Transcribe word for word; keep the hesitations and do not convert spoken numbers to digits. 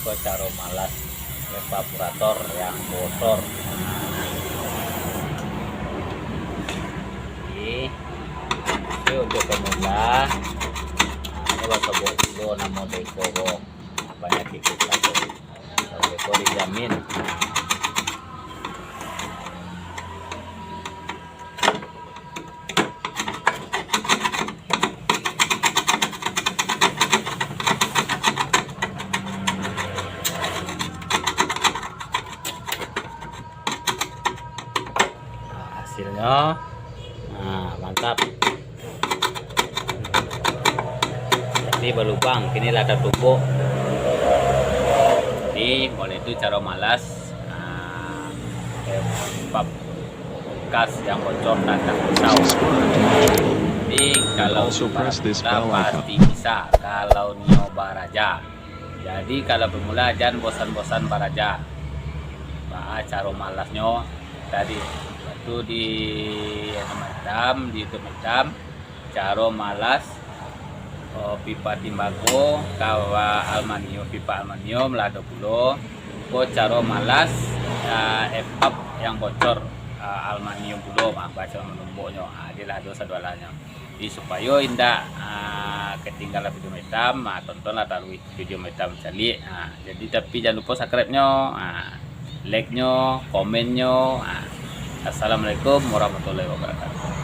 Ko caro malas evaporator yang bocor. Oke. Oke, untuk pemula, nah, ini basobok dulu namo deko ko. Nah, panyakik kusta ko. Kalau deko dijamin. Nah, hasilnyo, nah, mantap. Jadi balubang, kini lah tatumbok. Jadi, mulai tu caro malas, nah, eh, pap-, bekas yang bocor dan tak tahu. Jadi, kalau pasti bisa, kalau nio baraja. Jadi, kalau pemula, jan bosan-bosan baraja. Baa caro malasnyo tadi. Batu di, anu, hitam, di YouTube hitam, caro malas, oh, pipa timbago, ka aluminium, pipa aluminium, lah ado pulo. Ko caro malas, ah, evap yang bocor, ah, aluminium pulo, mah, bacaan manumboknyo. Ah, jadi lah ado sadoalahnyo. Jadi, supayo indak, ah, katinggalan video Metam, ah, tontonlah taruih video Metam caliak. Ah, jadi, tapi jan lupo subscribe-nyo, ah, like-nyo, komennyo. Ah. Assalamualaikum warahmatullahi wabarakatuh.